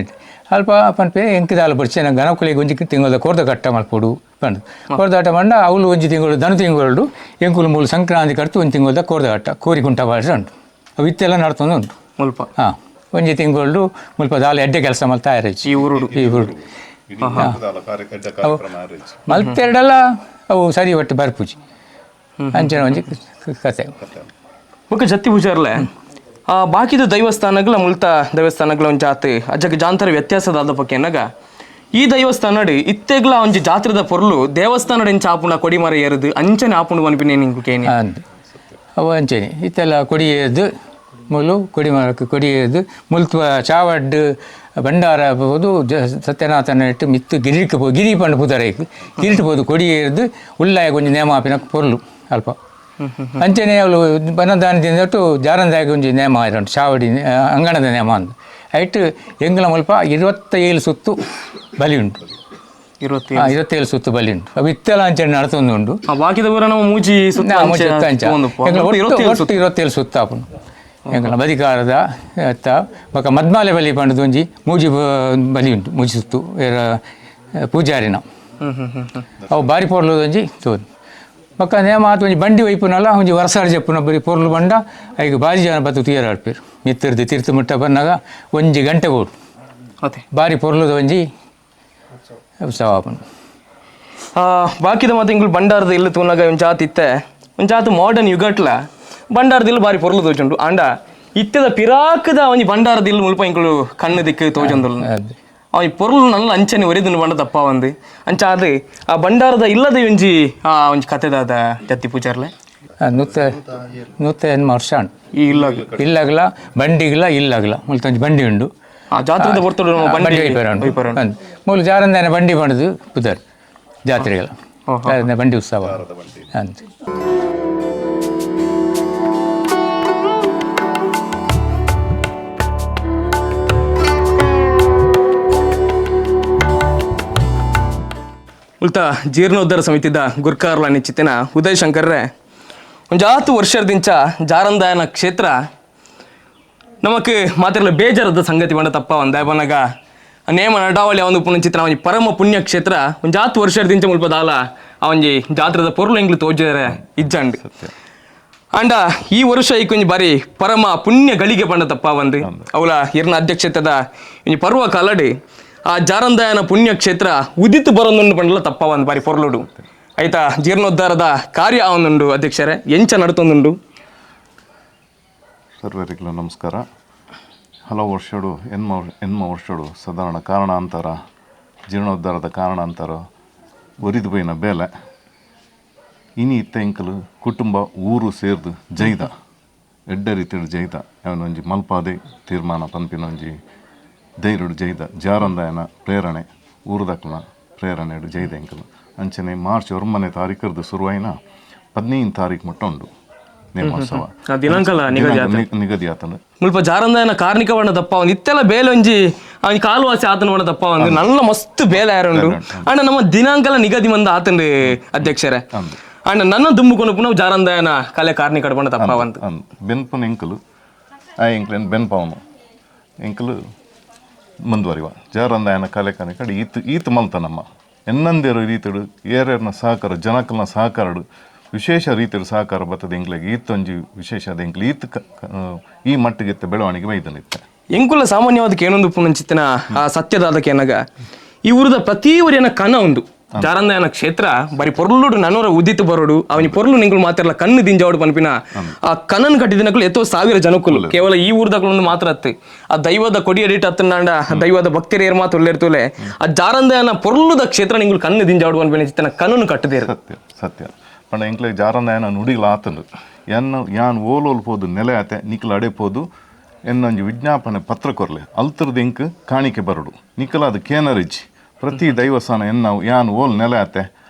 ಅಲ್ಪ ಪನ್ಪೆ ಎಂಕ್ ದಾಲ ಬೊರ್ಚಿ ನಂಗೆ ಗಣಕುಲಿಗೆ ಒಂಜಿ ತಿಂಗಳ ಕೋರ್ದ ಕಟ್ಟ ಮಲ್ಪೊಡು ಪಂಡು. ಕೋರ್ದ ಕಟ್ಟ ಪಂಡ ಅವ್ಲು ಒಂಜಿ ತಿಂಗಳು ದನು ತಿಂಗಳು ಎಂಕುಲು ಮೂಲು ಸಂಕ್ರಾಂತಿ ಕಡ್ತು ಒಂಜಿ ತಿಂಗಳದ ಕೋರ್ದ ಕಟ್ಟ ಕೋರಿ ಕುಂಟ ಭಾಷೆ ಉಂಟು. ಅವು ಇತ್ತೆಲ್ಲ ನಡ್ತೊಂದು ಉಂಟು. ಮುಲ್ಪ ಹಾಂ, ಒಂಜಿ ತಿಂಗಳು ಮುಲ್ಪ ದಾಲ ಎಡ್ಡೆ ಕೆಲಸ ಮಲ್ತಾ ಇರಚ್ಚಿ ಈ ಊರುಡು ಈ ಊರುಡು ಮಲ್ತೆರಡಲ್ಲ ಅವು ಸರಿ ಒಟ್ಟು ಬರ್ಪುಜಿ ಅಂಚನೆ ಒಂಜಿ ಕತೆ. ಬೊಕ್ಕ ಜತ್ತಿ ಪೂಜಾರ್ಲೆ ಆ ಬಾಕಿದ ದೈವಸ್ಥಾನಗಳ ಮುಲ್ತ ದೇವಸ್ಥಾನಗಳ ಒಂಜಿ ಜಾತಿ ಅಜ್ಜಗ ಜಾಂತರ ವ್ಯತ್ಯಾಸದಾದ ಪಕ್ಕ ಎನ್ನಗ ಈ ದೈವಸ್ಥಾನಡ್ ಇತ್ತೆಗ್ಲ ಒಂಜಿ ಜಾತ್ರೆದ ಪೊರ್ಲು ದೇವಸ್ಥಾನಡ್ ಎಂಚ ಆಪುಂಡ ಕೊಡಿಮರ ಏರುದು ಅಂಚನೆ ಆಪುಂಡು ಪನ್ಪಿನ ನಿಂಕು ಕೇನಿ. ಅಂದ್ ಅವು ಅಂಚನೆ ಇತ್ತೆಲ್ಲ ಕೊಡಿ ಏರ್ದು ಮುಲು ಕೊಡಿ ಮರಕ್ಕೆ ಕೊಡಿ ಏರ್ದು ಮುಲ್ತ್ವ ಚಾವಡ್ಡು ಭಂಡಾರ ಪೋದು ಸತ್ಯನಾಥನ ಇಟ್ಟು ಮಿತ್ತು ಗಿರಿಕ್ ಪೋ ಗಿರಿ ಪಂಡ ಪುದರೈಕ್ ಗಿರಿಟ್ ಪೋದು ಕೊಡಿ ಏರ್ದು ಉಲ್ಲಾಯ ಒಂಜಿ ನೇಮ ಆಪಿನ ಪೊರ್ಲು ಅಲ್ಪ ಅಂಚನೆ ಅವಳು ಬನದಾನ ತಿಂದಟ್ಟು ಜಾರಂದಾಯಕ ಒಂಜಿ ನೇಮ ಉಂಟು ಚಾವಡಿ ಅಂಗಣದ ನೇಮ ಅಂದು ಐಟ್ ಎಂಗ್ಲ ಮುಲ್ಪ 27 ಸುತ್ತು ಬಲಿ ಉಂಟು. 27 ಸುತ್ತು ಬಲಿ ಉಂಟು. ಅವು ಇತ್ತೆಲ್ಲ ಅಂಚನೆ ನಡತೊಂದು ಉಂಟು. ಬಾಕಿದ ಊರ ನಮ್ಮ ಮೂಜಿ ಸುತ್ತು ನಾ ಮೂಜಿ ಸುತ್ತು ಅಂಚ. ಎಂಗ್ಲ ಒಟ್ಟು 27 ಸುತ್ತು ಆಪುಂಡು ಎಂಗ್ಲ ಬದಿಕಾರದ ಅತ್ತ ಬೊಕ್ಕ ಮದ್ಮಾಲೆ ಬಲಿ ಪಂಡದು ಒಂಜಿ ಮೂಜಿ ಬಲಿ ಉಂಟು, ಮೂಜಿ ಸುತ್ತು ಏರ ಪೂಜಾರಿನ ಅವು ಬಾರಿ ಪೊರ್ಲು ಒಂಜಿ ತೋದು. ಬೊಕ್ಕ ನೇಮ ಆತು ಒಂಜಿ ಬಂಡಿ ಒಯ್ಪುನಲ್ಲ ಒಂಜಿ ವರ್ಸಾಡ್ ಜಪ್ಪುನ ಬರಿ ಪೊರ್ಲು ಬಂಡ ಐಕ್ ಬಾರಿ ಜನ ಬತ್ತು ತೀರ ಆಡ್ಪೇರು ಮಿತ್ತಿರ್ದು ತಿರ್ತು ಮುಟ್ಟ ಬನ್ನಾಗ ಒಂಜಿ ಗಂಟೆ ಬೋಡು ಬಾರಿ ಪೊರ್ಲುದ ಒಂಜಿ ಉತ್ಸವ ಆಪುಂಡು. ಬಾಕಿದ ಮತ್ತೆ ಇಂಗ್ಲು ಭಂಡಾರದ ಇಲ್ಲು ತೂನಾಗ ಒಂಜಿ ಜಾತಿ ಇತ್ತೆ ಒಂಜಿ ಜಾತಿ ಮಾಡರ್ನ್ ಯುಗಟ್ಲ ಭಂಡಾರದ ಇಲ್ಲು ಬಾರಿ ಪೊರ್ಲು ತೋಚುಂಡು. ಆಂಡ ಇತ್ತೆದ ಪಿರಾಕದ ಒಂಜಿ ಭಂಡಾರದ ಇಲ್ಲು ಮುಲ್ಪ ಇಂಕ್ಲು ಕಣ್ಣು ದಿಕ್ಕು ತೋಜೊಂದುಲ್ಲ. ಅವ ಪೊರ್ಲು ನಲ್ಲ ಅಂಚನೆ ಒರಿದುಂಡು ಬಂಡ ತಪ್ಪ ಒಂದು ಅಂಚ ಅದು ಆ ಭಂಡಾರದ ಇಲ್ಲದ ಒಂಜಿ ಆ ಒಂಜಿ ಕತೆದಾದ ಜತ್ತಿ ಪೂಜಾರ್ಲೆ. 180 ವರ್ಷ ಉಂಟು. ಈ ಇಲ್ಲ ಇಲ್ಲಗಲ ಬಂಡಿಗಲ ಇಲ್ಲಗಲ ಮುಲ್ಪ ಒಂಜಿ ಬಂಡಿ ಉಂಡು. ಆ ಜಾತ್ರೆದ ಬರ್ತುಡು ಬಂಡಿ ಒಯ್ಪೆರೆ ಉಂಟು. ಮೂಲು ಜಾರಂದಾನೆ ಬಂಡಿ ಬಂಡದು ಪುದರ್ ಜಾತ್ರೆಗಳ ಜಾರಂದಾನೆ ಬಂಡಿ ಉತ್ಸವ ಅಂತ. ಉಲ್ತ ಜೀರ್ಣೋದ್ಧಾರ ಸಮಿತಿದ ಗುರ್ಕಾರ್ಲ ನಿಶ್ಚಿತನ ಉದಯ್ ಶಂಕರ್ರೆ ಒಂಜಾತು ವರ್ಷದಿಂಚ ಜಾರಂದಾಯನ ಕ್ಷೇತ್ರ ನಮಕ್ ಮಾತಿರಲ ಬೇಜಾರದ ಸಂಗತಿ ಬಂಡ ತಪ್ಪ ಒಂದ ಬನಗ ನೇಮ ನಡಾವಳಿ ಒಂದು ಪುಣ್ಯ ಒಂಜಿ ಪರಮ ಪುಣ್ಯ ಕ್ಷೇತ್ರ ಒಂಜಾತು ವರ್ಷದಿಂಚ ಮುಲ್ಪ ದಾಲ ಆ ಒಂಜಿ ಜಾತ್ರೆದ ಪೊರ್ಲು ಎಂಗ್ಲು ತೋಜರೆ ಇಜ್ಜಂಡ್. ಅಂಡ ಈ ವರ್ಷ ಈ ಬಾರಿ ಪರಮ ಪುಣ್ಯ ಗಳಿಗೆ ಬಂಡ ತಪ್ಪ ಒಂದು ಅವಳ ಇರ್ನ ಅಧ್ಯಕ್ಷತೆದ ಒಂಜಿ ಪರ್ವ ಕಾಲಡಿ ಆ ಜಾರಂದಾಯನ ಪುಣ್ಯ ಕ್ಷೇತ್ರ ಉದಿತು ಬರೊಂದುಂಡು ಪಂಡಲ ತಪ್ಪ ಒಂದು ಬಾರಿ ಪೊರ್ಲುಡು ಆಯ್ತಾ ಜೀರ್ಣೋದ್ಧಾರದ ಕಾರ್ಯ ಆವೊಂದುಂಡು ಅಧ್ಯಕ್ಷರೇ ಎಂಚ ನಡತೊಂದುಂಡು. ಸರ್ವರಿಗೂ ನಮಸ್ಕಾರ. ಹಲವು ವರ್ಷಡು ಎನ್ಮ ವರ್ಷಡು ಸಾಧಾರಣ ಕಾರಣಾಂತರ ಜೀರ್ಣೋದ್ಧಾರದ ಕಾರಣಾಂತರ ಒರಿದು ಪೋಯಿನ ಬೇಲೆ ಇನಿ ಇತ್ತ ಎಂಕಲು ಕುಟುಂಬ ಊರು ಸೇರ್ದು ಜೈದ ಎಡ್ಡೆ ರೀತಿಡ್ ಜೈದ ಅವನೊಂಜಿ ಮಲ್ಪಾದೆ ತೀರ್ಮಾನ ಪನ್ಪಿನ ಒಂಜಿ ಧೈರ್ಯಡು ಜೈದ ಜಾರಂದಾಯನ ಪ್ರೇರಣೆ ಊರುದಕ್ಕನ ಪ್ರೇರಣೆಡು ಜೈದ ಎಂಕಲು ಅಂಚನೆ ಮಾರ್ಚ್ 9ನೇ ತಾರೀಕರ್ದು ಶುರುವಾಯಿನ 15 ತಾರೀಕು ಮುಟ್ಟ ಉಂಡು ನೇಮೋತ್ಸವ ದಿನಾಂಕಲ ನಿಗದಿ ಆತಂಡು. ಮುಲ್ಪ ಜಾರಂದಾಯನ ಕಾರ್ಣಿಕ ಬಣ್ಣ ದಪ್ಪ ಒಂದು ಇತ್ತೆಲ್ಲ ಬೇಲೆ ಒಂಜಿ ಅವನ ಕಾಲುವಾಸಿ ಆತನ ಬಣ್ಣ ದಪ್ಪ ಒಂದು ನಲ್ಲ ಮಸ್ತ್ ಬೇಲೆ ಯಾರುಂಡು ಅಣ್ಣ ನಮ್ಮ ದಿನಾಂಕಲ ನಿಗದಿ ಮಂದ ಆತಂಡು ಅಧ್ಯಕ್ಷರೇ. ಅಣ್ಣ ನನ್ನ ದುಂಬುಕೊಂಡು ಪುನಃ ಜಾರಂದಾಯನ ಕಲೆ ಕಾರ್ಣಿಕ ಬಣ್ಣ ದಪ್ಪ ಒಂದು ಬೆನ್ಪುನ ಎಂಕಲು ಆ ಎಂಕ್ಲೇನು ಬೆನ್ಪಾವನು ಎಂಕಲು ಮುಂದುವರಿವ ಜಾರಂದಾಯನ ಕಲೆ ಕಾರ್ಣಿಕ ಈತ ಈತ ಮಲ್ತ ನಮ್ಮ ಎನ್ನಂದಿರೋ ರೀತಿಡು ಏರೇರ್ನ ಸಹಕಾರ ಜನಕಲ್ನ ಸಹಕಾರಡು ವಿಶೇಷ ರೀತಿಯ ಸಹಕಾರ ಬರ್ತದೆ ಎಂಕ್ಲೆಗ್ ಈತೊಂಜಿ ವಿಶೇಷ ಅದ ಎಂಕ್ಲೆ ಈತ ಈ ಮಟ್ಟಿಗೆ ಬೆಳವಣಿಗೆ ಮೈದನಿತ್ತೆ. ಎಂಕುಲ ಸಾಮಾನ್ಯವಾದ ಕೇನೊಂದು ಪುನಂಚಿತ್ತಿನ ಆ ಸತ್ಯದಾದ ಕೇನಗ ಈ ಊರದ ಪ್ರತಿ ಊರಿನ ಕನ ಉಂಡು. ಜಾರಂದಾಯನ ಕ್ಷೇತ್ರ ಬರಿ ಪೊರ್ಲುಡು ನನೋರ ಉದಿತ ಬರೋಡು ಅವನಿ ಪೊರ್ಲು ನಿಂಗಳು ಮಾತಾಡಲ್ಲ ಕಣ್ಣು ದಿಂಜಾವಡು ಪನ್ಪಿನ ಆ ಕಣ್ಣನ್ ಕಟ್ಟಿದಿನಕುಲು ಎತ್ತೋ ಸಾವಿರ ಜನಕ್ಕುಲು ಕೇವಲ ಈ ಊರ್ದಕುಲು ಮಾತ್ರ ಅತ್ತು ಆ ದೈವದ ಕೊಡಿ ಅಡಿಟ್ ಅತ್ತನಾಂಡ ದೈವದ ಭಕ್ತರು ಮಾತ್ರ ಉಲ್ಲೇರ್ತುಲೆ ಆ ಜಾರಂದಾಯನ ಪೊರ್ಲುದ ಕ್ಷೇತ್ರ ನಿಂಗಳು ಕಣ್ಣು ದಿಂಜಾವಡು ಪನ್ಪಿನ ಚಿತ್ತನ ಕಣ್ಣನ್ನು ಕಟ್ಟದೇರು. ಸತ್ಯ ಸತ್ಯ. ಪಂಡ ಎಂಕ್ಲೆ ಜಾರಂದಾಯನ ನುಡಿಗಳ ಆತಂಡು ಎನ್ನ ಯಾನ್ ಓಲೋಲ್ ಪೋದು ನೆಲೆ ಆತೆ ನಿಕ್ಲ ಅಡೆ ಪೋದು ಎನ್ನೊಂಜಿ ವಿಜ್ಞಾಪನೆ ಪತ್ರ ಕೊರ್ಲೆ ಅಲ್ತರದ ಎಂಕ್ ಕಾಣಿಕೆ ಬರಡು ನಿಕಲ ಅದು ಕೇನರಿಜ್ ಪ್ರತಿ ದೈವಸ್ಥಾನ ಎನ್ನ ಯಾನ್ ಓಲ್ ನೆಲೆ ಆತೆ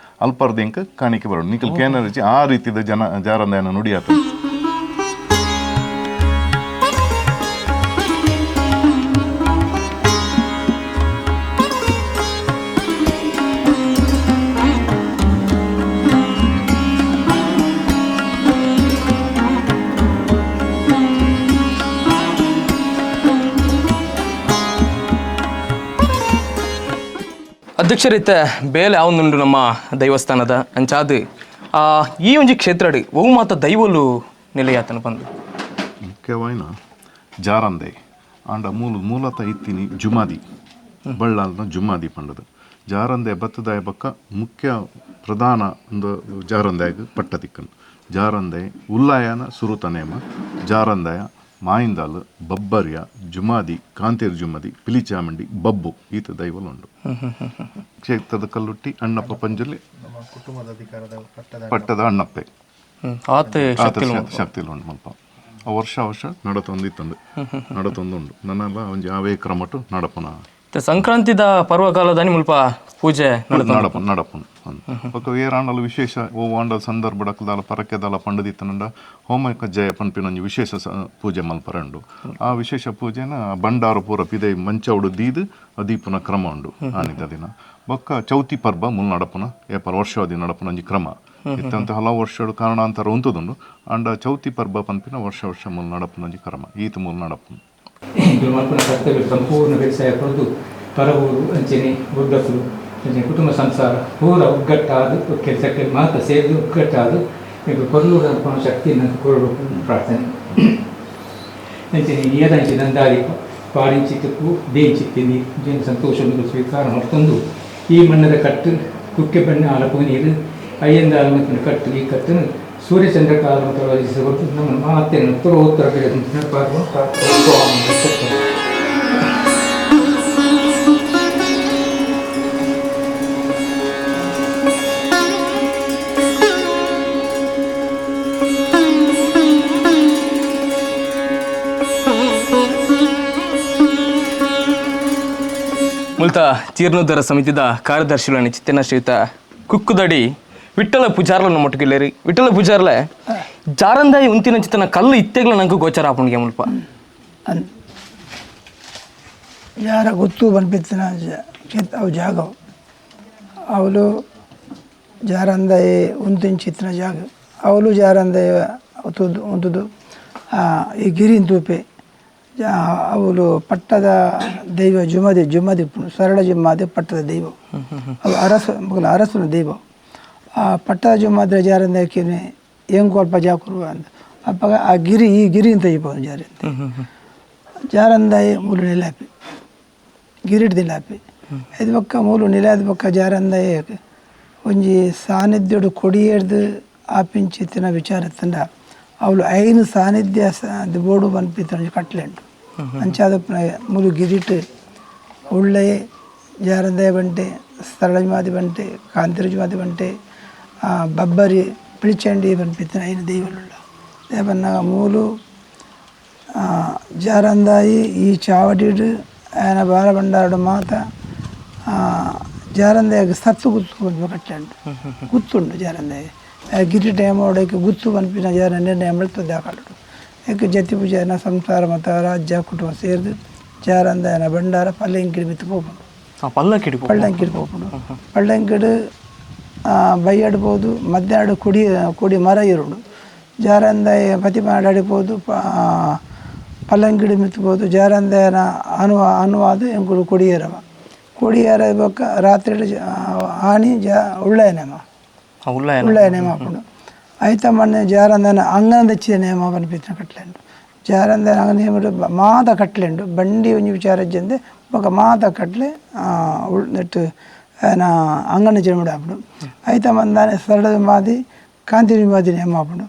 ಅಲ್ಪರ್ದ ಎಂಕ್ ಕಾಣಿಕೆ ಬರಡು ನಿಕಲ್ ಕೇನರಿಜಿ ಆ ರೀತಿದ ಜನ ಜಾರಂದಾಯನ ನುಡಿ ಆತ. ಅಧ್ಯಕ್ಷರಿತ ಬೇಲೆ ಅವನುಂಡು ನಮ್ಮ ದೈವಸ್ಥಾನದ ಅಂಚಾದು ಈ ಒಂಜಿ ಕ್ಷೇತ್ರಡ್ ಒವು ಮಾತ ದೈವಲು ನೆಲೆಯಾತನ ಬಂದು ಮುಖ್ಯವಾಯಿನ ಜಾರಂದೆ ಆಂಡ ಮೂಲ ಮೂಲತ ಇತ್ತಿನಿ ಜುಮಾದಿ ಬಳ್ಳಾಲ್ನ ಜುಮಾದಿ ಪಂಡದು ಜಾರಂದೆ ಬತ್ತದಾಯ ಬಕ್ಕ ಮುಖ್ಯ ಪ್ರಧಾನ ಒಂದು ಜಾರಂದಾಯಗ ಪಟ್ಟ ದಿಕ್ಕನು ಜಾರಂದೆ ಉಲ್ಲಾಯನ ಸುರುತ ನೇಮ ಜಾರಂದಾಯ ಮಾಯಿಂದಾಲ್ ಬಬ್ಬರ್ಯ ಜುಮಾದಿ ಕಾಂತೇರು ಜುಮಾದಿ ಪಿಲಿಚಾಮಂಡಿ ಬಬ್ಬು ಈತ ದೈವಲುಂಡು. ಕ್ಷೇತ್ರದ ಕಲ್ಲುಟ್ಟಿ ಅಣ್ಣಪ್ಪ ಪಂಜುರ್ಲಿ ಪಟ್ಟದ ಅಣ್ಣಪ್ಪೆ ಆತ ಶಕ್ತಿಲು ಉಂಡು ಮಲ್ಪ ಆ ವರ್ಷ ವರ್ಷ ನಡತೊಂದಿತ್ತಂದು ನಡತೊಂದುಂಡು ನನ್ನೆಲ್ಲ ಒಂಜಿ ಅವೇ ಕ್ರಮಟು ನಡಪುನ ಸಂಕ್ರಾಂತಿದ ಪರ್ವಕಾಲದಾನಿ ಮುಲ್ಪ ಪೂಜೆ ನಡಪು ನಡಪುನು ಬೊಕ್ಕ ಏರಾಂಡಲ ವಿಶೇಷ ಓ ಆಂಡಲ ಸಂದರ್ಭ ಡಕ್ಲದಾಲ ಪರಕೆದಾಲ ಪಂಡದಿತ್ತನಂಡ ಹೋಮ ಕಜ್ಜಾಯ ಪನ್ಪಿನ ಒಂಜಿ ವಿಶೇಷ ಪೂಜೆ ಮಲ್ಪರೆ ಉಂಡು. ಆ ವಿಶೇಷ ಪೂಜೆನ ಬಂಡಾರ ಪೂರ ಪಿದೈ ಮಂಚೌಡು ದೀದ್ ದೀಪುನ ಕ್ರಮ ಉಂಡು ಆನಿದ ದಿನ. ಬೊಕ್ಕ ಚೌತಿ ಪರ್ಬ ಮುಲ್ ನಡಪುನ ಏಪರ್ ವರ್ಷಾವಧಿ ನಡಪುನ ಒಂಜಿ ಕ್ರಮ ಇತ್ತಂತ ಹಲವು ವರ್ಷಡು ಕಾರಣಾಂತರ ಉಂತುದುಂಡು. ಅಂಡ ಚೌತಿ ಪರ್ಬ ಪನ್ಪಿನ ವರ್ಷ ವರ್ಷ ಮುಲ್ ನಡಪುನ ಒಂಜಿ ಕ್ರಮ ಈತ ಮುಲ್ ನಡಪುನ ಮಲ್ಪುನ ಕರ್ತವ್ಯ ಸಂಪೂರ್ಣ ವ್ಯವಸಾಯ ಕೊರದು ಪರವೂರು ಅಂಚನೆ ಉದ್ದಕ್ಕಲು ಅಂಚನೆ ಕುಟುಂಬ ಸಂಸಾರ ಪೂರ ಒಗ್ಗಟ್ಟಾದ ಕೆಲಸಕ್ಕೆ ಮಾತ್ರ ಸೇರಿದು ಒಗ್ಗಟ್ಟಾದ ಈಗ ಕೊಲ್ಲೂರು ಅನ್ಪುನ ಶಕ್ತಿ ನಂಗೆ ಕೊರಡು ಪ್ರಾರ್ಥನೆ. ಅಂಚನೆ ಏದಂಚಿ ನಂದಾರಿ ಪಾರಿಂಚಿತ್ತಕ್ಕೂ ದೇಂಚಿತ್ತೀನಿ ಜನ ಸಂತೋಷ ಸ್ವೀಕಾರ ಮಾಡ್ಕೊಂಡು ಈ ಮಣ್ಣದ ಕಟ್ಟು ಕುಕ್ಕೆ ಬಣ್ಣ ಆಲಪು ನೀರು ಅಯ್ಯಂದ ಆಲಮತ್ತಿನ ಕಟ್ಟು ಈ ಕಟ್ಟನ್ನು ಸೂರ್ಯಚಂದ್ರ ಕಾಲ ಮತ್ತು ನಮ್ಮ ಮಾತೆಯನ್ನು ಉತ್ತರ ಉತ್ತರ ಮುಲ್ತ ಜೀರ್ಣೋದ್ಧಾರ ಸಮಿತಿದ ಕಾರ್ಯದರ್ಶಿಗಳನ್ನು ಚಿತ್ತನ ಶ್ರೀಯುತ ಕುಕ್ಕುದಡಿ ವಿಠಲ ಪೂಜಾರ್ಲನ್ನು ಮೊಟ್ಟಗಿಲ್ಲೇರಿ. ವಿಠಲ ಪೂಜಾರ್ಲೆ ಜಾರಂದಾಯಿ ಉಂತಿನ ಚಿತ್ತನ ಕಲ್ಲು ಇತ್ತೆಗ್ಲ ನಂಗೆ ಗೋಚರ ಆಪುಣಿಗೆ ಮುಲ್ಪ ಯಾರ ಗೊತ್ತು ಬನ್ಪಿತ್ತಿನ ಅವು ಜಾಗ ಅವಳು ಜಾರಂದಾಯಿ ಉಂತಿನ ಚಿತ್ತಿನ ಜಾಗ ಅವಳು ಜಾರಂದಾಯಿ ಉಂತುದು ಈ ಗಿರಿನ ತೂಪೆ ಅವಳು ಪಟ್ಟದ ದೈವ ಜುಮದಿ ಜುಮದಿ ಸರಳ ಜುಮಾದಿ ಪಟ್ಟದ ದೈವ ಅವು ಅರಸು ಮಗಲ ಅರಸುನ ದೈವ. ಆ ಪಟ್ಟದ ಜುಮಾದ್ರೆ ಜಾರಂದಾಕಿನೆ ಹೆಂಗ್ ಸ್ವಲ್ಪ ಜಾಕುರು ಅಂತ ಅಪ್ಪಾಗ ಆ ಗಿರಿ ಈ ಗಿರಿ ಅಂತ ಇಪ್ಪ ಜಾರಿ ಅಂತ ಜಾರಂದಾಯಿ ಮೂಲು ನಿಲಾಪಿ ಗಿರಿಟ್ ದಿಲಾಪಿ ಇದು ಪಕ್ಕ ಮೂಲು ನಿಲಾದ ಪಕ್ಕ ಜಾರಂದಾಯಿ ಒಂಜಿ ಸಾನ್ನಿಧ್ಯಡು ಕೊಡಿಯೇರ್ದು ಆಪಿಂಚಿತ್ತಿನ ವಿಚಾರ ತಂಡ ಅವಳು ಐನು ಸಾನ್ನಿಧ್ಯ ಬೋಡು ಪನ್ಪಿತ್ತ ಒಂಜಿ ಕಟ್ಲೆಂಡು ಅಂಚಾದ ಮೂಲು ಗಿರಿಟ್ ಉಳ್ಳೆ ಜಾರಂದಾಯ ಬಂಟೆ ಸರಳಜಮಾದಿ ಬಂಟೆ ಕಾಂತಿರಜಮಾದಿ ಬಂಟೆ ಬಬ್ಬರಿ ಪಿಳಿಚಂಡಿ ಪನ್ಪಿತ್ತಿನ ಐನು ದೈವಲುಳ್ಳ ದೇವನ್ನ ಮೂಲು ಜಾರಂದಾಯಿ ಈ ಚಾವಡಿಡು ఆయన ಬಾಲ ಬಂಡಾರಡು ಮಾತ ಜಾರಂದಾಯಗ್ ಸತ್ತು ಗುತ್ತು ಪನ್ಪಿನ ಕಟ್ಲೆಂಡು ಗುತ್ತುಂಡು ಜಾರಂದಾಯ ಗಿರಿ ಟೈಮ್ ಅವಡಕ್ಕೆ ಗುತ್ತು ಪನ್ಪಿನ ಜಾರ ನಿರ್ಣಯ ಮಲ್ತದೆ ದಾಖಲು ಏಕೆ ಜತಿ ಪೂಜೆನ ಸಂಸಾರ ಮತ ರಾಜ್ಯ ಕುಟುಂಬ ಸೇರಿದು ಜಾರಂದಾಯನ ಭಂಡಾರ ಪಲ್ಲೆಂಕಿಡಿ ಮಿತ್ತು ಪೋಪುಂಡು ಪಲ್ಲಕ್ಕಿಡಿ ಪಳ್ಳಂಕಿಡಿ ಪೋಪುಂಡು ಪಳ್ಳಂಕಿಡು ಬೈಯಾಡ್ಬೋದು ಮಧ್ಯಾಹ್ನ ಕುಡಿ ಕುಡಿ ಮರ ಇರುಂಡು ಜಾರಂದಾಯ ಪ್ರತಿಮಾ ಅಡಿಪೋದು ಪಲ್ಲಂಗಿಡಿ ಮಿತ್ಬೋದು ಜಾರಂದಾಯನ ಅನುವಾದ ಎಂಕುಲು ಕೊಡಿಯೇರವ ಕೊಡಿಯೇರ ಬೊಕ್ಕ ರಾತ್ರಿ ಆಣಿ ಜ ಉಳ್ಳಾಯ ನೇಮ ಉಳ್ಳಾಯ ನೇಮ ಆಪುಂಡು ಐತ ಮಣ್ಣೆ ಜಾರಂದಾಯನ ಅಂಗನ ದಚ್ಚಿದ ನೇಮ ಪನ್ಪಿತ್ತಿನ ಕಟ್ಲೆಂಡು ಜಾರಂದಾಯನ ಅಂಗನ ನೇಮಡು ಮಾತ ಕಟ್ಲೆಂಡು ಬಂಡಿ ಒಂಜಿ ವಿಚಾರ ಜಂದೆ ಬೊಕ್ಕ ಮಾತ ಕಟ್ಲೆ ನೆಟ್ಟು ఆయన అంగన జన్ముడు అప్పుడు అయితే మందాನೆ సరళ మాది కాంతి మాది ನೇಮ ಅప్పుడు